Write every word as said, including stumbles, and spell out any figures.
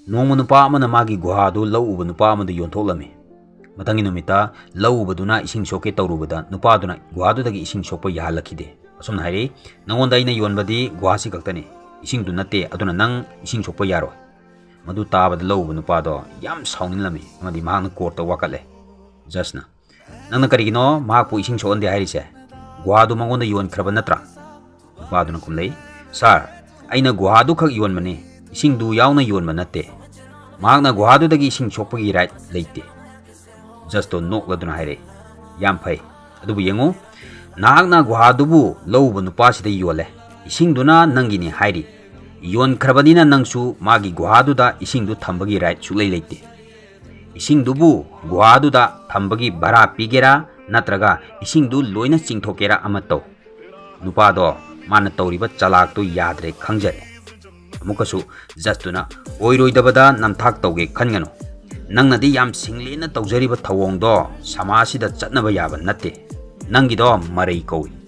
ꯅꯣꯡꯃ ꯅꯨꯄꯥ ꯑꯃꯅ ꯃꯥꯒꯤ ꯒꯨꯍꯥꯗꯨ ꯂꯧ ꯎꯕ ꯅꯨꯄꯥ ꯑꯃꯗ ꯌꯣꯟꯊꯣꯛꯂꯝꯃꯤ꯫ ꯃꯊꯪꯒꯤ ꯅꯨꯃꯤꯠꯇ ꯂꯧ ꯎꯕꯗꯨꯅ ꯏꯁꯤꯡ ꯁꯣꯛꯀꯦ ꯇꯧꯔꯨꯕꯗ ꯅꯨꯄꯥꯗꯨꯅ ꯒꯨꯍꯥꯗꯨꯗꯒꯤ ꯏꯁꯤꯡ ꯁꯣꯛꯄ ꯌꯥꯍꯜꯂꯛꯈꯤꯗꯦ꯫ ꯑꯁꯨꯝꯅ ꯍꯥꯏꯔꯛꯏ, "ꯅꯉꯣꯟꯗ ꯑꯩꯅ ꯌꯣꯟꯕꯗꯤ ꯒꯨꯍꯥꯁꯤ ꯈꯛꯇꯅꯤ, ꯏꯁꯤꯡꯗꯨ ꯅꯠꯇꯦ, ꯑꯗꯨꯅ ꯅꯪ ꯏꯁꯤꯡ ꯁꯣꯛꯄ ꯌꯥꯔꯣꯏ"꯫ ꯃꯗꯨ ꯇꯥꯕꯗ ꯂꯧ ꯎꯕ ꯅꯨꯄꯥꯗꯣ ꯌꯥꯝ ꯁꯥꯎꯅꯤꯡꯂꯝꯃꯤ ꯑꯃꯗꯤ ꯃꯍꯥꯛꯅ ꯀꯣꯔꯠꯇ ꯋꯥꯀꯠꯂꯦ꯫ ꯖꯖꯅ, "ꯅꯪꯅ ꯀꯔꯤꯒꯤꯅꯣ ꯃꯍꯥꯛꯄꯨ ꯏꯁꯤꯡ ꯁꯣꯛꯍꯟꯗꯦ ꯍꯥꯏꯔꯤꯁꯦ? ꯒꯨꯍꯥꯗꯨ ꯃꯉꯣꯟꯗ ꯌꯣꯟꯈ꯭ꯔꯕ ꯅꯠꯇ꯭ꯔꯥ?" ꯅꯨꯄꯥꯗꯨꯅ ꯈꯨꯝꯂꯛꯏ, "ꯁꯥꯔ, ꯑꯩꯅ ꯒꯨꯍꯥꯗꯨ ꯈꯛ ꯌꯣꯟꯕꯅꯤ, ꯏꯁꯤꯡꯗꯨ ꯌꯥꯎꯅ ꯌꯣꯟꯕ ꯅꯠꯇꯦ꯫ ꯃꯍꯥꯛꯅ ꯒꯨꯍꯥꯗꯨꯗꯒꯤ ꯏꯁꯤꯡ ꯁꯣꯛꯄꯒꯤ ꯔꯥꯏꯠ ꯂꯩꯇꯦ"꯫ ꯖꯖꯇꯣ ꯅꯣꯛꯂꯗꯨꯅ ꯍꯥꯏꯔꯛꯏ, "ꯌꯥꯝ ꯐꯩ, ꯑꯗꯨꯕꯨ ꯌꯦꯡꯉꯨ, ꯅꯍꯥꯛꯅ ꯒꯨꯍꯥꯗꯨꯕꯨ ꯂꯧ ꯎꯕ ꯅꯨꯄꯥꯁꯤꯗ ꯌꯣꯜꯂꯦ, ꯏꯁꯤꯡꯗꯨꯅ ꯅꯪꯒꯤꯅꯤ ꯍꯥꯏꯔꯤ꯫ ꯌꯣꯟꯈ꯭ꯔꯕꯅꯤꯅ ꯅꯪꯁꯨ ꯃꯥꯒꯤ ꯒꯨꯍꯥꯗꯨꯗ ꯏꯁꯤꯡꯗꯨ ꯊꯝꯕꯒꯤ ꯔꯥꯏꯠ ꯁꯨꯛꯂꯩ ꯂꯩꯇꯦ꯫ ꯏꯁꯤꯡꯗꯨꯕꯨ ꯒꯨꯍꯥꯗꯨꯗ ꯊꯝꯕꯒꯤ ꯚꯔꯥ ꯄꯤꯒꯦꯔꯥ ꯅꯠꯇ꯭ꯔꯒ ꯏꯁꯤꯡꯗꯨ ꯂꯣꯏꯅ ꯆꯤꯡꯊꯣꯛꯀꯦꯔꯥ ꯑꯃ ꯇꯧ"꯫ ꯅꯨꯄꯥꯗꯣ ꯃꯥꯅ ꯇꯧꯔꯤꯕ ꯆꯂꯥꯛꯇꯨ ꯌꯥꯗ꯭ꯔꯦ ꯈꯪꯖꯔꯦ꯫ ꯑꯃꯨꯛꯀꯁꯨ ꯖꯖꯇꯨꯅ, "ꯑꯣꯏꯔꯣꯏꯗꯕꯗ ꯅꯝꯊꯥꯛ ꯇꯧꯒꯦ ꯈꯟꯒꯅꯨ꯫ ꯅꯪꯅꯗꯤ ꯌꯥꯝ ꯁꯤꯡꯂꯦꯅ ꯇꯧꯖꯔꯤꯕ ꯊꯧꯑꯣꯡꯗꯣ ꯁꯃꯥꯖꯁꯤꯗ ꯆꯠꯅꯕ ꯌꯥꯕ ꯅꯠꯇꯦ꯫ ꯅꯪꯒꯤꯗꯣ ꯃꯔꯩ ꯀꯧꯏ"꯫